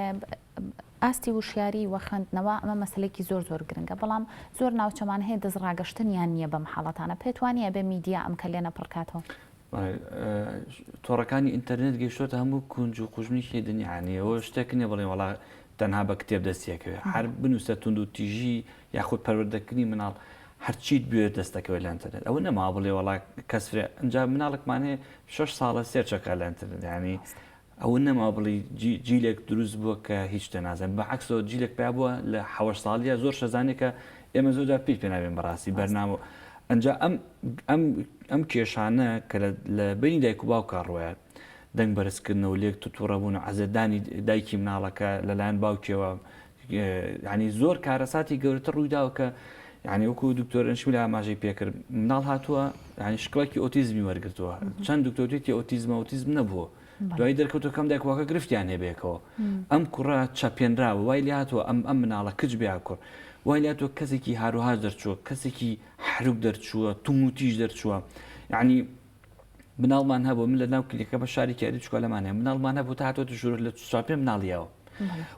ئاستی وشیاری و خوێندنەوە ئەمە مەسەلەیەکی زۆر زۆر گرنگە بەڵام زۆر ناوچەمان هەیە دەستڕاگەشتنیان نییە بەم حاڵەتانە پێت وانییە ئەبێ میدیا ئەم کەلێنە پڕکاتەوە؟ تۆڕەکانی ئینتەرنێت گەیشتۆتە هەموو کونج و قوژبنێکی دنیا یانی ئەوە شتێک نییە بڵێن وەڵا تەنها بە کتێب دەستیەکەوێت هەر بنووسە توند و تیژی یاخود پەروەردەکردنی مناڵ هەرچیت بوێت دەست دەکەوێت لە ئینتەرنێت ئەوە نەماوە بڵێ وەڵا کەس فرێ ئەنجا مناڵێکمان هەیە شەش ساڵە search ەکە لە ئینتەرنێت یانی ئەوە نەماوە بڵێ جیلێک دروست بووە کە هیچ شتێ نازانێت بە عەکسەوە جیلێک پیا بووە لە حەوەش ساڵیە زۆر شەزانێ کە ئێمە زۆر جار پێی پێ نابێن بەڕاستی بەرنامە ئەنجا ئەم ئەم ئەم کێشانە کە لە بینی دایک و باوکا ڕۆیات دەنگ بەرزکردنەوە لێک تووڕەبوون و عەزێتدانی دایکی مناڵەکە لەلایەن باوکیەوە یعنی زۆر کارەساتی گەورەتر ڕوویداوە کە یعنی وەکو دکتۆر ئەنشمیل ئاماژەی پێکرد مناڵ هاتووە یعنی شکڵێکی ئۆتیزمی وەرگتووە چەند دکتۆرێتی ئۆتیزمە ئۆتیزم نەبووە دوای دەرکەوتە کەم دایکواکە گرفتیان هەبێکەوە ئەم کوڕە چەپێنراوە وای لێ هاتووە ئەم ئەم مناڵە کچ بیا کوڕ وای لاتوە کەسێکی هاروهاج دەرچووە کەسێکی حروک دەرچووە توم و تیژ دەرچووە یعنی مناڵمان هەبوو من لە ناو کلینیکەکە بە شاری کاری چکۆلەمان هەیە مناڵمان هەبوو تا هاتووەتە ژوور لە چوار پێ مناڵیەوە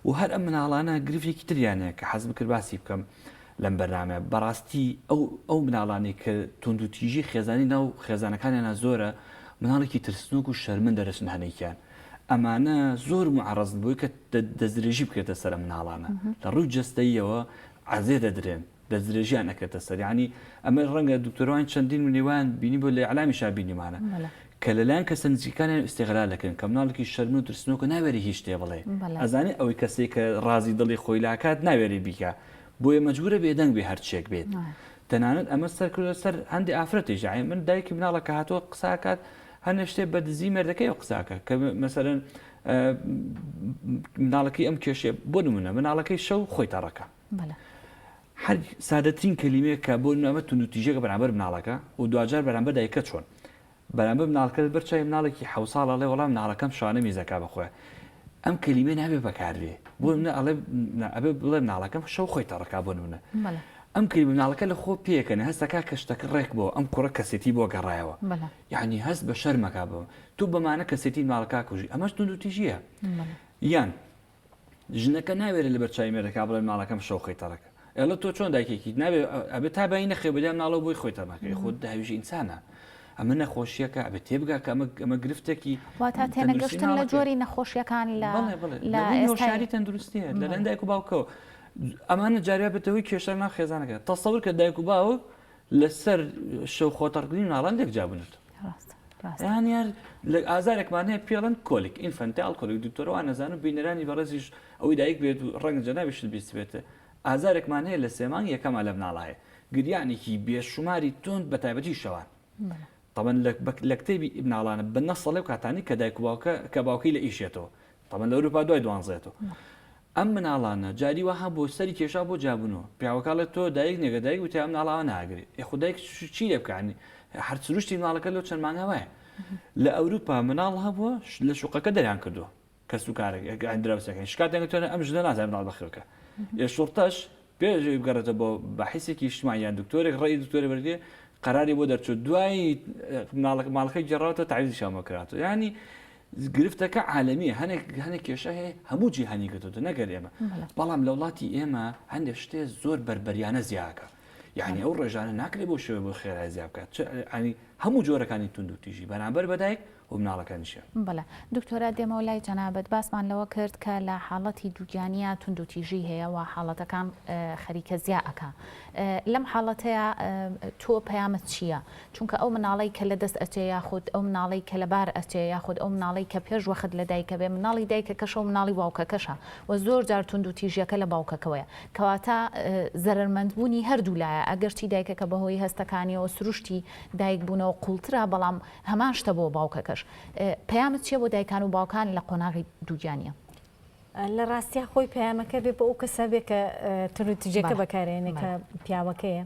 و هەر ئەم مناڵانە گرفتێکی تریان هەیە کە حەزم کرد باسی بکەم لەم بەرنامە بەڕاستی ئەو ئەو مناڵانەی کە توندوتیژی خێزانی ناو خێزانەکانیانە زۆرە مناڵێکی ترسنۆک و شەرمن دەرەچن هەنێکیان ئەمانە زۆر معرەزن بۆی کە دەستدرێژی بکرێتە سەر مناڵانە لە ڕووی جەستەییەوە عەزێ دەدرێن دەستدرێژیان ئەکرێتە سەر یانی ئەمە ڕەنگە دکتۆروان چەندین منیوان بینی بۆ لە ئیعلامیشا بینیمانە کە لەلایەن کەسە نزیکەکانیان ئیستیغلال دەکرێن کە مناڵێکی شەرمن و ترسنۆکە ناوێری هیچ شتێ بڵێ ئەزانێ ئەوەی کەسێک کە ڕازی دڵی خۆی لاکات ناوێری بیکا. بۆیە مەجبورە بێدەنگ بێ هەرچێک بێت تەنانەت ئەمە سەر کردە سەر هەندێ ئافرەتیش یانی من دایکی مناڵە کە هاتووە قساکات هەنێ شتێ بە دزی مێردەکەی قساکە کە مەسەرەن مناڵەکەی ئەم کێشێ بۆ نمونە مناڵەکەی شەو خۆی تەڕەکە هەر سادەترین کەلیمەیەک کە بۆ نمونە ئەمە توندوتیژیەکە بەرامبەر مناڵەکە و دواجار بەرامبەر دایکە چۆن بەرامبەر مناڵەکە بەر چاوی مناڵێکی حەو ساڵ ئەڵێ وەڵا مناڵەکەم شوانە میزەکا بە خۆی ئەم کەلیمە نابێ بەکاربێ بۆ نمونە ئەڵێ ئەبێ بڵێ مناڵەکەم شەو خۆی تەڕەکا بۆ نمونە ئەم کەلیمە مناڵەکە لە خۆ پێکەنە هەستەکا کە شتەکە ڕێک بۆ ئەم کوڕە کەسێتی بۆ گەڕایەوە یعنی هەست بە شەرمەکا بۆ تو بەمانە کەسێتی مناڵەکە کوژی ئەمەش توندوتیژیە یان ژنەکە ناوێرێ لەبەر چاوی مێردەکە بڵێ مناڵەکەم شەو خۆی تەڕەکە ئێڵە تۆ چۆن دایکێکیت نابێ ئەبێ تا بایی نەخێ بەدیا مناڵەوە بۆی خۆی تەڕنەکەی خۆ داویش ئینسانە ئەمە نەخۆشیەکە ئەبێ تێبگا کە ئەمە ئەمە گرفتێکی واتا تێنەگەشتن لە جۆری نەخۆشیەکان لە لە هۆشیاری تەندروستیە لەلایەن دایک و باوکەوە ئەمانە جاریا بێتە هۆی کێشە ناو خێزانەکە تەسەور کە دایک و باوک لەسەر شەو خۆتەڕکردنی مناڵان لێک جیابوونەتەوە یان یار لە ئازارێکمان هەیە پێڵەن colic infantile colic دکتۆرەوە نەزانم بینەرانی بەڕێزیش ئەوەی دایک بێت و ڕەنگە جەنابیشت بیستبێت ئازارێکمان هەیە لە سێ مانگ یەکەما لە مناڵا هەیە گریانێکی بێشوماری توند بە تایبەتی شەوان تەبەن لە کتێبی مناڵانە بە نەسەڵێ و کاتانی کە دایک و باوکە کە باوکی لە ئیشێتەوە تەبەن لە ئەوروپا دوای دوانزێتەوە ئەم مناڵانە جاری وا هەبوو سەری کێشا بۆ جیابوونەوە پیاوەکە ئەڵێ تۆ دایک نیە گەر دایک بوویتایە ئەم مناڵە ناگری ئێ خۆ دایک چی لێ بکا یانی هەر سروشتی مناڵەکە لەو چەند مانگە وایە لە ئەوروپا مناڵ هەبووە لە شوقەکە دەریان کردووە کەس و کارێک دراوسەکەی شکاتیان گرتووە ئەم ژنە نازانێت مناڵ بەخێوکە ئێ شوڕتەش پێش ئەوەی بگەڕێتەوە بۆ باحیسێکی ئیجتماعی یان دکتۆرێک ڕەئی دکتۆرێ وەرگرێ قەراری بۆ دەرچوو دوای مناڵەکە ماڵەکەی گێڕاوەتەوە تەعویزیشیان بۆ کراتەوە یانی گرفتەکە عالەمیە هەنێک هەنێک کێشە هەیە هەموو جیهانی گرتوتە نەگەر ئێمە بەڵام لە وڵاتی ئێمە هەندێک شتێ زۆر بەربەریانە زیاکە یعنی ئەو ڕێژانە ناکرێ بۆ شێوە بۆ خێرای زیاد بکات ینی هەموو جۆرەکانی توندوتیژی بەرامبەر بەدایک و مناڵەکانیشیان. بەڵێ دکتۆرە دێمەوە لای جەنابت باسمان لەوە کرد کە لە حاڵەتی دووگیانیا توندوتیژی هەیە و حاڵەتەکان خەریکە زیا ئەکا لەم حاڵەتەیا تۆ پەیامت چییە؟ چونکە ئەو مناڵەی کە لە دەست ئەچێ یاخود ئەو مناڵەی کە لە بار ئەچێ یاخود ئەو مناڵەی کە پێش وەخت لە دایکە بێ مناڵی دایکەکەشە و مناڵی باوکەکەشە و زۆر جار توندوتیژیەکە لە باوکەکەوەیە کەواتە زەرەرمەند بوونی هەردوو لایە ئەگەرچی دایکەکە بەهۆی هەستەکانیەوە سروشتی دایک بوونەوە قوڵترە بەڵام هەمان شتە بۆ باوکەکەش. پەیامت چیە بۆ دایکان و باوکان لە قۆناغی دووگیانیە؟ لە ڕاستیا خۆی پەیامەکە بێ بۆ ئەو کەسە بێ کە توندوتیژیەکە بەکارێنێ کە پیاوەکەیە.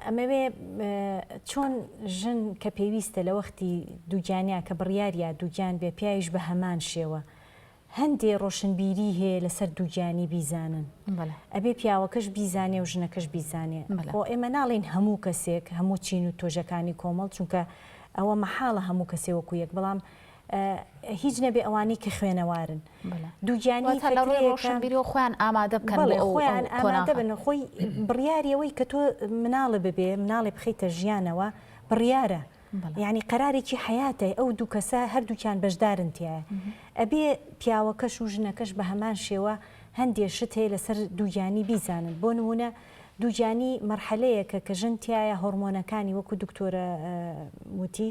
ئەمەوێ چۆن ژن کە پێویستە لە وەختی دووگیانیا کە بڕیاریا دووگیان بێ پیاویش بە هەمان شێوە هەندێ ڕۆشنبیری هەیە لەسەر دووگیانی بیزانن ئەبێ پیاوەکەش بیزانێ و ژنەکەش بیزانێ خۆ ئێمە ناڵێین هەموو کەسێک هەموو چین و تۆژەکانی کۆمەڵ چونکە ئەوە مەحاڵە هەموو کەسێ وەکو یەک بەڵام هیچ نەبێ ئەوانەی کە خوێنەوارن دووگیانی واتە لە ڕووی ڕۆشنبیریەوە خۆیان ئامادە بکەن بۆ ئەو خۆیان ئامادە بن خۆی بڕیاری ئەوەی کە تۆ مناڵە ببێ مناڵێ بخەیتە ژیانەوە بڕیارە یانی قەرارێکی حەیاتە ئەو دوو کەسە هەردووکیان بەشدارن تیایا ئەبێ پیاوەکەش و ژنەکەش بە هەمان شێوە هەندێ شت هەیە لەسەر دووگیانی بیزانن بۆ نمونە دووگیانی مەرحەلەیەکە کە ژن تیایا هۆرمۆنەکانی وەکو دکتۆرە وتی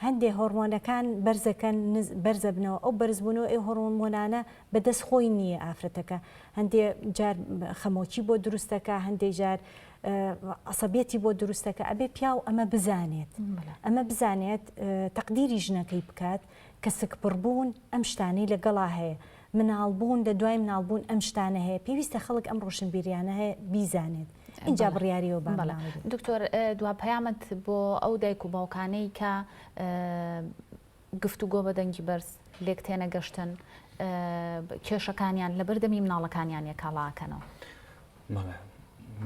هەندێ هۆرمۆنەکان بەرزەکەن بەرزەبنەوە ئەو بەرزبوونەوە ئەو هۆرمۆنانە بەدەست خۆی نییە ئافرەتەکە هەندێ جار خەمۆکی بۆ دروستەکە هەندێ جار عەسەبیەتی بۆ دروستەکە ئەبێ پیاو ئەمە بزانێت ئەمە بزانێت تەقدیری ژنەکەی بکات کە سکپڕبوون ئەم شتانەی لەگەڵا هەیە مناڵبوون لە دوای مناڵبوون ئەم شتانە هەیە پێویستە خەڵک ئەم ڕۆشنبیریانە هەیە بیزانێت ئینجا بڕیاریەوە با مناڵی بێت. دکتۆر دوا پەیامت بۆ ئەو دایک و باوکانەی کە گفتوگۆ بە دەنگی بەرز، لێک تێنەگەشتن، کێشەکانیان لەبەردەمی مناڵەکانیان یەکاڵا ئەکەنەوە. بەڵێ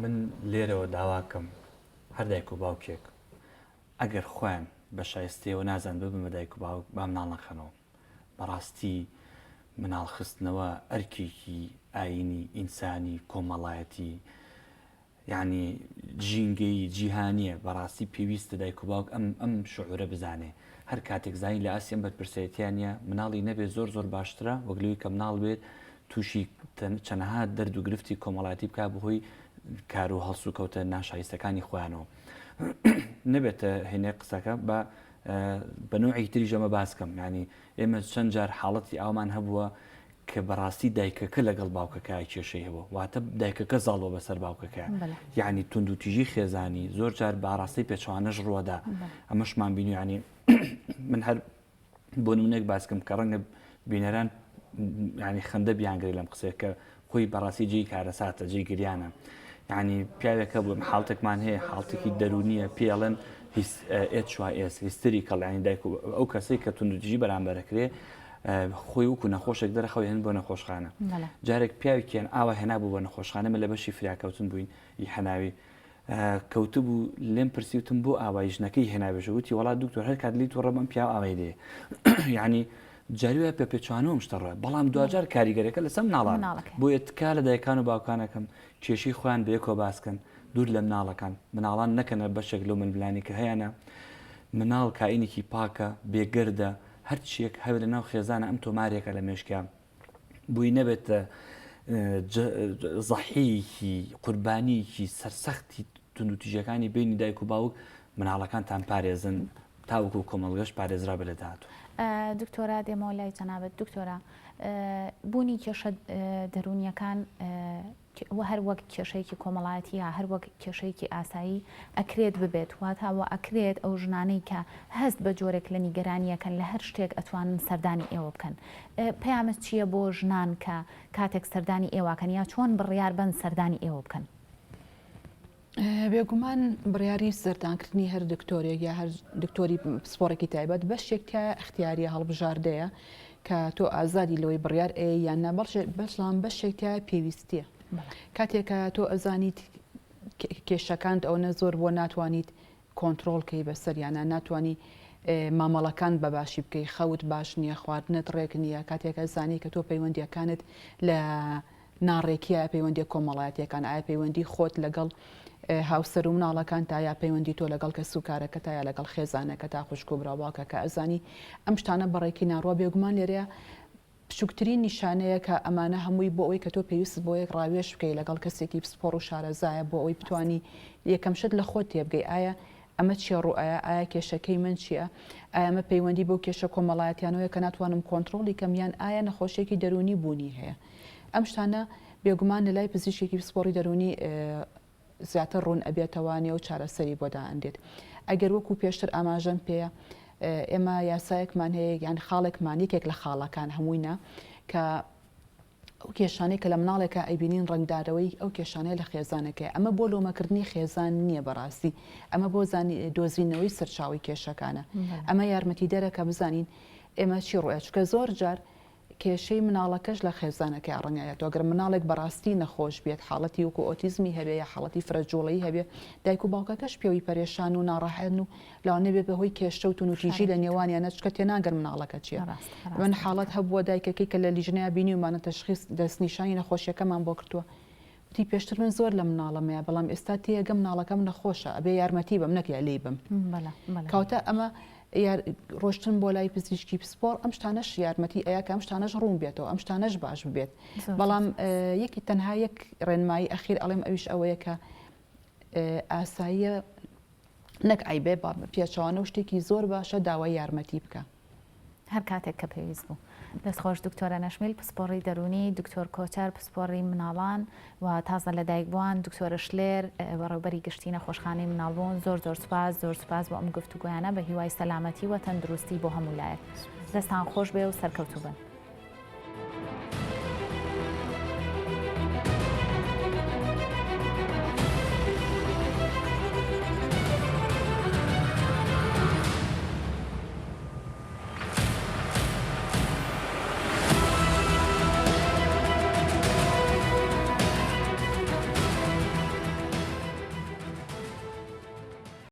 من لێرەوە داواکەم هەر دایک و باوکێک ئەگەر خۆیان بە شایستەیەوە نازان ببن بە دایک و باوک با مناڵ نەخەنەوە بەڕاستی مناڵ خستنەوە ئەرکێکی ئاینی ئینسانی کۆمەڵایەتی یانی ژینگەیی جیهانیە بەڕاستی پێویستە دایک و باوک ئەم ئەم شعورە بزانێ هەر کاتێک زانی لە ئاستی ئەم بەرپرسایەتیان نیە مناڵی نەبێت زۆر زۆر باشترە وەک لەوەی کە مناڵ بێت تووشی چەنەها دەرد و گرفتی کۆمەڵایەتی بکات بەهۆی کار و هەڵسوکەوتە ناشایستەکانی خۆیانەوە نەبێتە هێنێ قسەکە بە بە نوعی تریش ئەمە باس کەم یعنی ئێمە چەند جار حاڵەتی ئاومان هەبووە. کە بەڕاستی دایکەکە لەگەڵ باوکەکە کێشەی هەبوو واتە دایکەکە زاڵ بووە بەسەر باوکەکە یعنی توندوتیژی خێزانی زۆر جار باڕاستەی پێچوانەش ڕووەدا ئەمەشمان بینی ینی من هەر بۆ نمونەیەک باسکەم کە ڕەنگە بینەران ینی خەندە بیانگرێت لەم قسەیە کە خۆی بەڕاستی جێی کارەساتە جێی گریانە ینی پیاوێکە بوو حاڵتێکمان هەیە حاڵتێکی دەرونیە پێڵێن HYS hysterical ینی دایک ئەو کەسێک کە توندوتیژی بەرامبەرەکرێ خۆی وەکو نەخۆشێک دەرەخەوە هێن بۆ نەخۆشخانە جارێک پیاوێکیان ئاوا هێنا بوو بۆ نەخۆشخانە من لە بەشی فریاکەوتن بووین ی حەناوی کەوتبوو لێم پرسی وتم بۆ ئاوای ژنەکەی هێنابێژە وتی وەڵا دکتۆر هەر کات لی توڕە بم پیاو ئاوای لێ یعنی جاری وایە پێ پێچوانەوەم شتە ڕۆ بەڵام دواجار کاریگەرەکە لەسەر مناڵان بۆیە تکا لە دایکان و باوکانەکەم کێشەی خۆیان بەیەکەوە باسکەن دوور لە مناڵەکان مناڵان نەکەنە بەشێک لەو ململانی کە هەیانە مناڵ کائینێکی پاکە بێگەردە هەرچیەک هەبێت لە ناو خێزانە ئەم تۆمارێکە لە مێشکیا بووی نەبێتە زەحیەکی قوربانیەکی سەرسەختی توندوتیژەکانی بینی دایک و باوک مناڵەکانتان پارێزن تاوەکو کۆمەڵگەش پارێزرا بێت لە داهاتوو. دکتۆرا دێمەوە لای جەنابت دکتۆرا بوونی کێشە دەروونیەکان وە هەر وەک کێشەیەکی کۆمەڵایەتی یا هەر وەک کێشەیەکی ئاسایی ئەکرێت ببێت واتا وە ئەکرێت ئەو ژنانەی کە هەست بە جۆرێک لە نیگەرانیەکەن لە هەر شتێک ئەتوانن سەردانی ئێوە بکەن پەیامت چیە بۆ ژنان کە کاتێک سەردانی ئێوەکەن یا چۆن بڕیار بەن سەردانی ئێوە بکەن؟ بێگومان بڕیاری سەردانکردنی هەر دکتۆرێک یا هەر دکتۆری پسپۆڕێکی تایبەت بەشێک تیایە ئیختیاریە هەڵبژاردەیە کە تۆ ئازادی لەوەی بڕیار ئەیەی یان نا بەڵام بەشێک تیایە پێویستیە کاتێک کە تۆ ئەزانیت کێشەکانت ئەوەنە زۆر بووە ناتوانیت کۆنترۆڵ کەی بەسەریانە ناتوانی مامەڵەکان بە باشی بکەی خەوت باش نییە خواردنت ڕێک نییە کاتێک ئەزانی کە تۆ پەیوەندیەکانت لە ناڕێکیە پەیوەندیە کۆمەڵایەتیەکان ئایا پەیوەندی خۆت لەگەڵ هاوسەر و مناڵەکانتا یا پەیوەندی تۆ لەگەڵ کەسوکارەکەتا یا لەگەڵ خێزانەکەتا خوشک و برا و باوکە کە ئەزانی ئەم شتانە بەڕێکی ناڕوا بێگومان لێرەیە بچوکترین نیشانەیە کە ئەمانە هەمووی بۆ ئەوەی کە تۆ پێویستت بۆ یەک ڕاوێژ بکەی لەگەڵ کەسێکی پسپۆڕ و شارەزایە بۆ ئەوەی بتانی یەکەم شت لە خۆت تێبگەی ئایا ئەمە چیە ڕوئەیا؟ ئایا کێشەکەی من چیە؟ ئایا ئەمە پەیوەندی بەو کێشە کۆمەڵایەتیانەوەیە کە ناتوانم کۆنتڕۆڵی کەم یان ئایا نەخۆشیەکی دەروونی بوونی هەیە؟ ئەم شتانە بێگومان لە لای پزیشکێکی پسپۆڕی دەروونی زیاتر ڕوون ئەبێتەوانێ و چارەسەری بۆ دائەنرێت. ئەگەر وەکو پێشتر ئاماژەم پێیە ئێمە یاسایەکمان هەیە یان خاڵێکمان یەکێک لە خاڵەکان هەمووی نا کە ئەو کێشانەی کە لە مناڵێکا ئەیبینین ڕەنگدارەوەی ئەو کێشانەیە لە خێزانەکەی ئەمە بۆ لۆمەکردنی خێزان نییە بەڕاستی ئەمە بۆ دۆزینەوەی سەرچاوەی کێشەکانە ئەمە یارمەتیدەرە کە بزانین ئێمە چی ڕووە چونکە زۆر جار کێشەی مناڵەکەش لە خێزانەکەی ڕەنگایەتەوە گەر مناڵێک بەڕاستی نەخۆش بێت حاڵەتی وەکو ئۆتیزمی هەبێ یا حاڵەتی فرەجوڵەیی هەبێ دایک و باوکەکەش پێوەی پەرێشان و ناڕەحەتن و لەوانەیە بێت بەهۆی کێشە و توندوتیژی لە نێوانیانە چونکە تێناگەن مناڵەکە چییە من حاڵەت هەبووە دایکەکەی کە لە لیژنەیە بینیومانە تەشخیص دەستنیشانی نەخۆشیەکەمان بۆ کردووە وتی پێشتر من زۆر لە مناڵەمەیە بەڵام ئێستا تێگەم مناڵەکەم نەخۆشە ئەبێ یارمەتی بەم نەک لێی بم کەواتە ئەمە ڕۆشتن بۆ لای پزیشکی پسپۆڕ ئەم شتانەش یارمەتی ئەیا کە ئەم شتانەش ڕوون بێتەوە ئەم شتانەش باش ببێت بەڵام یەکی تەنها یەک ڕێنمایی ئەخیر ئەڵێم ئەویش ئەوەیە کە ئاساییە نەک عەیبە بە پێچەوانەوە شتێکی زۆر باشە داوای یارمەتی بکە. هەر کاتێک کە پێویست بوو. دەست خۆش دکتۆرە نەشمیل پسپۆڕی دەروونی، دکتۆر کۆچەر پسپۆڕی مناڵان و تازە لەدایکبووان، دکتۆرە شلێر بەڕێوبەری گشتی نەخۆشخانەی مناڵبوون زۆر زۆر سوپاس زۆر سوپاس بۆ ئەم گفتوگۆیانە بە هیوای سەلامەتی و تەندروستی بۆ هەموو لایەک. دەستان خۆش بێ و سەرکەوتوو بن.